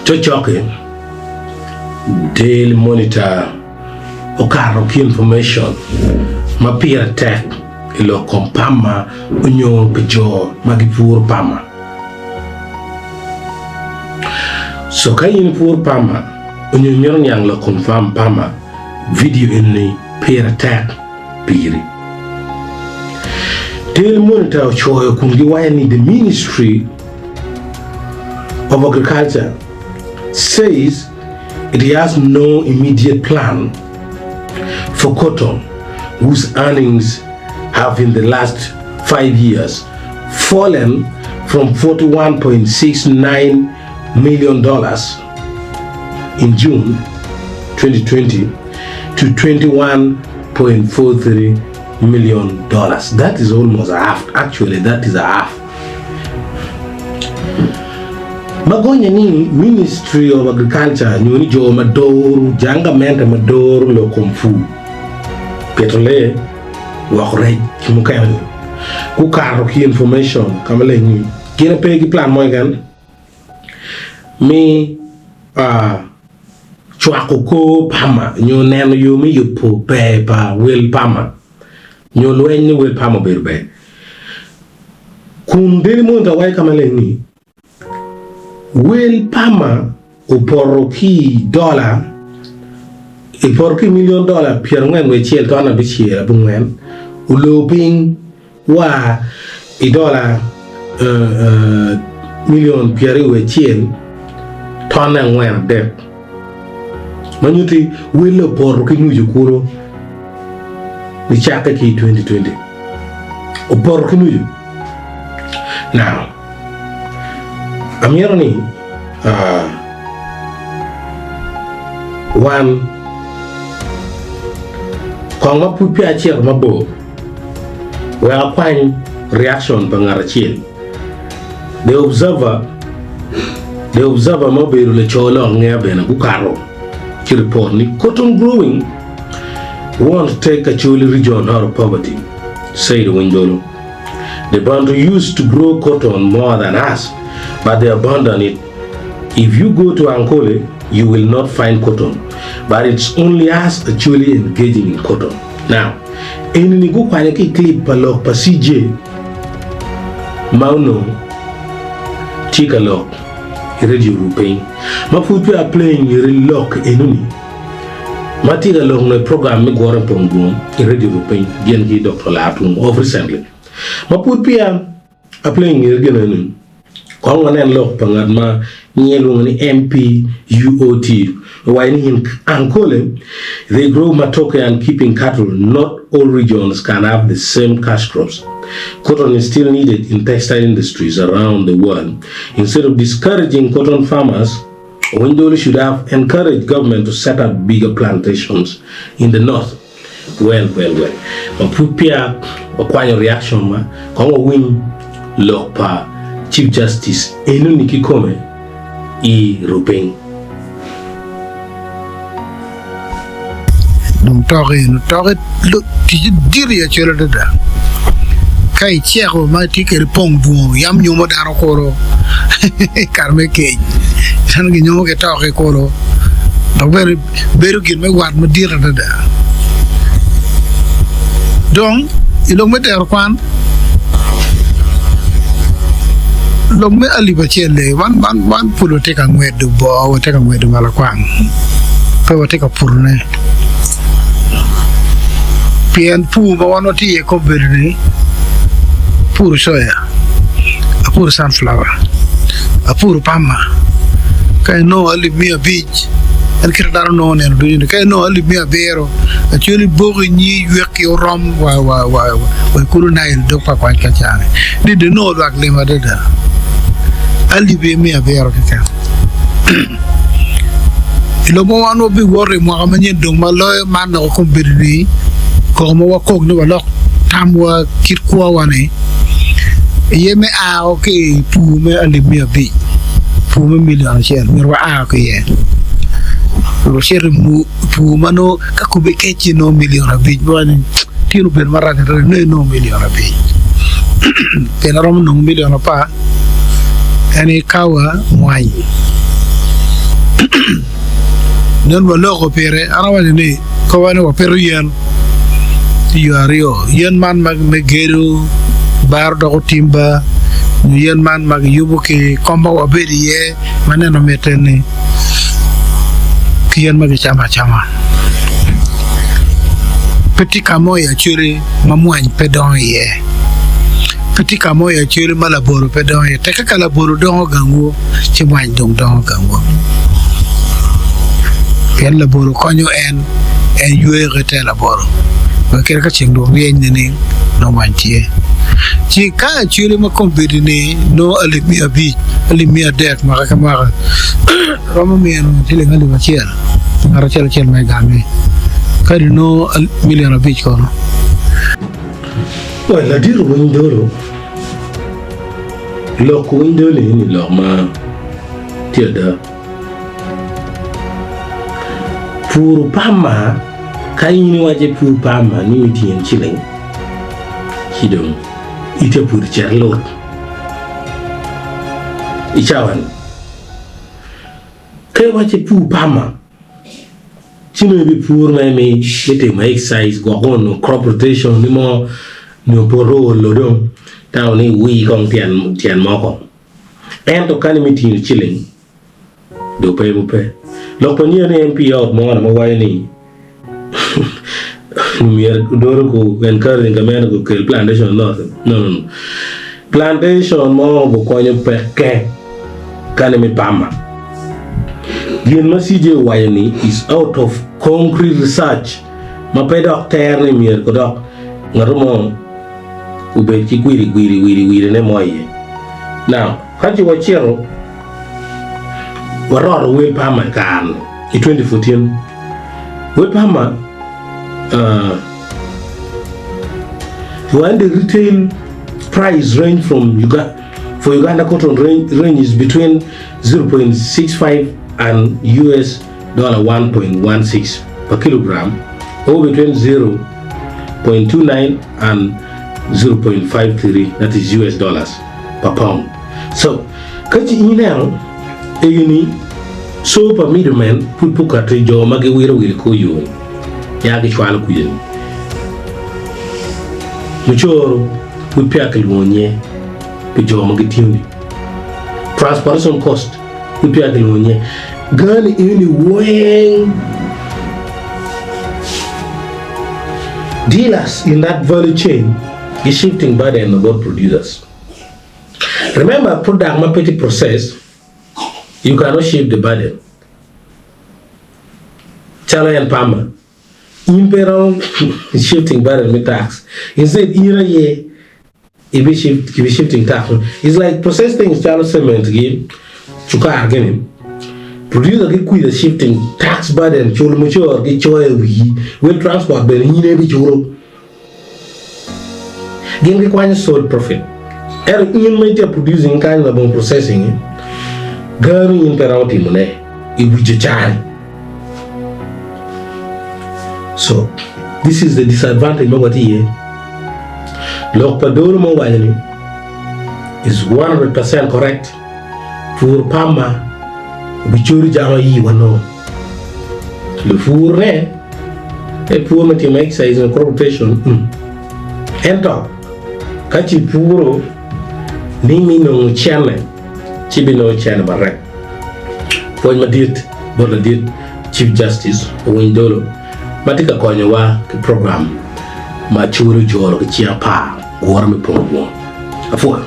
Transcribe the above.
Cokcok-ki, Daily Monitor okato ki information ma pire tek i lok kom pama onyo pi jo ma gipuro pama. So ka in ipuro pama onyo imito niang lok kom pama, vidio eni pire tek piri. Daily Monitor ocoyo kun giwaco ni the Ministry of Agriculture says it has no immediate plan for cotton whose earnings have in the last 5 years fallen from $41.69 million in June 2020 to $21.43 million. That is almost a half. Actually, that is a half. Ma gonye ni Ministry of Agriculture nyo ni jo ma doro jang gamente ma doro lok kom pur, pito lee, gwoko rec ki mukene ni gukato ki information ka maleng ni gin pe ki plan mo keken me cwako kor pama nyo neno yo me yubo ber pa wel pama nyo lweny ni wel pama obedo ber. Kun Daily Monitor waco ka maleng ni, Wel pama opoto ki i dola opoto ki i milion dola pyerangwen wiye acel ton abicel abongwen olor piny wa i dola milion pyeraryo wiye acel tonne angwen adek ma nyutti welle opoto ki nucu kulu nicakke ki i 2020 opoto ki nucu. Now, amito ni wan kong ma pud peya acito mabor wek akwany reaction pa ngat acel. The Observer, The Observer ma obedo laco lok angeya bene gukato ki report ni cotton growing won't take Acholi region out of poverty, said Owiny-Dollo. The Bantu used to grow cotton more than us, but they abandoned it. If you go to Ankole, you will not find cotton, but it's only us actually engaging in cotton. Now, enini gukwanyo ki i clip pa lok pa CJ ma onongo tye ka lok i radio rupiny ma pud peya playing iri lok enoni ma tye ka lok nyo i program me Gure Pong Dwong i radio rupiny gin ki Doktor Lar Tum of recently ma pud peya a playing iri gin enoni Kong wanen lok pa ngat ma nyinge lwongo ni MP UOT owaco ni in Ankole they grow matoke and keeping cattle not all regions can have the same cash crops. Cotton is still needed in textile industries around the world. Instead of discouraging cotton farmers, Owiny-Dollo should have encouraged government to set up bigger plantations in the north. Well well well ma pud peya wakwanyo reaction wa kong wawiny lok pa Chief Justice enoni kikome i rupiny. Dong toki eno toki ticce dit i acel adada ka iceko ma itye kwede pong dwong yam nyomo dano kulu i kare me kec dano ginyomo ki toki kulu dok bene bedo gin me wat madit adada. Dong, i lok me tero kwan, lok me alip acel-li, wan pud watye ka ngwedo boo, watye ka ngwedo malakwang, pe watye ka purone. Pien pur ma wan watye iye kombeddi-ni, puro coya, apuro canflower, apuro pama, ka inongo alip miya abic, En kite dano nongo nino ducu ni ka inongo alip miya abiro acwali boki nyi ywek ki orom wa wa wa wa i kulu Nail dog pa kwac ka cani ni dong inongo lwak lim adada alip aye miya abiro keken i lobo ma wan wabiwoto i mwaka manyen dong ma loyo man dok kombeddi ni koko ma wakok ni walok tamwa kit kwowa ni iye me ao ki i pur me alip miya abic, pur me milion acel myero waa ki iye. Wacit i pur ma nongo ka kome kec ci nongo milion abic ma waco ni tin obedo marac adada nongo inongo milion abic pien aromo nongo milion apar en aye kawa mwany. Nen waloko pire, an awaco ni koba ni wapito yen i yo aryo, yen man ma me gedo baro doko timba nyo yen man ma kiyubo ki kom ma wabedo iye ma neno mitte ni ki yen ma kicamo acama. Pe tye ka mo i Acholi ma mwany pe dongo iye. Pe tye ka mo i Acholi ma labolo pe dongo iye. Tekke ka labolo dongo gangwu, ci mwany dong dongo gangwu. Pien labolo konyo en, en yweyo ki te labolo. Wek kadi ka ceng dong ryeny nining, nongo mwany tye. Ci ka Acholi ma kombeddi-ni nongo alip miya abic, alip 300 mwaka ki mwaka, romo mino ciling alip acel. Ngat acel acel ma i gangi kadi nongo milion abic kono. Well, ladit owiny dolo, lok owiny dolo eni lok ma tye ada. Puro pama, ka in iwaco ipur pama ni mi tyen ciling, ci dong itye puro cet lut i cawa ni. Ka iwaco ipur pama, ci nongo ibipuro mere me timo exercise gwok nongo crop rotation ni mo nyo poto olo dong tamo ni iwir kong tyen mo kong. Ento ka ni me tingo ciling dong pe pe. Lok pa nyer ni MP ot mo ma waco ni myero odoro ku encouraging gamente gukel plantation north. No no no. Plantation mo gukonyo peke kane me pama. Gin ma CJ owaco ni is out of concrete research ma pe dok tere ni myero ko dok ngato mo obed ki gwiri gwiri wiri wiri ne mo iye. Now, ka ci wacito waroto wel pama i kare ni i 2014 wel pama uh, when the retail price range from Uganda for Uganda cotton range, range is between 0.65 and US dollar 1.16 per kilogram or between 0.29 and 0.53 that is US dollars per pound. So ka ci ineno egini so pa middlemen pud pe okato i jo ma giwiro wil kor yo ya gicwalo kwija ni mucoro pud peya kilwongo nye pi jo ma gitiyo ni transportation cost pud peya kilwongo nye gani eni weng dealers in that value chain gi shifting burden about producers. Remember product ma pe tye process you cannot shift the burden calo en pama in pe iromo shifting burden me tax instead in aye ibi shift kibi shifting tax is like process things calo cement gi cukar gini producer gi kwica shifting tax burden culo mucoro gi coyo i wii wel transport bene in aye ibiculo. Gin gikwanyo sole profit ento in ma itye ka producing kany labongo processing gano in pe iromo timo ne i wi cocari. So this is the disadvantage ma watye iye. Lok pa dolo ma owaco ni is 100% correct pur pama obicodo jama iwa nongo lupur ne E pur me timo exercise me crop rotation, ento ka ci puro ni mi nongo cene ci binongo cene marek. Pwony madit bot ladit Chief Justice Owiny Dolo ma tye ka konyowa ki program ma cwalo joro ki cing apar gure me pongo bwom. Apwoyo.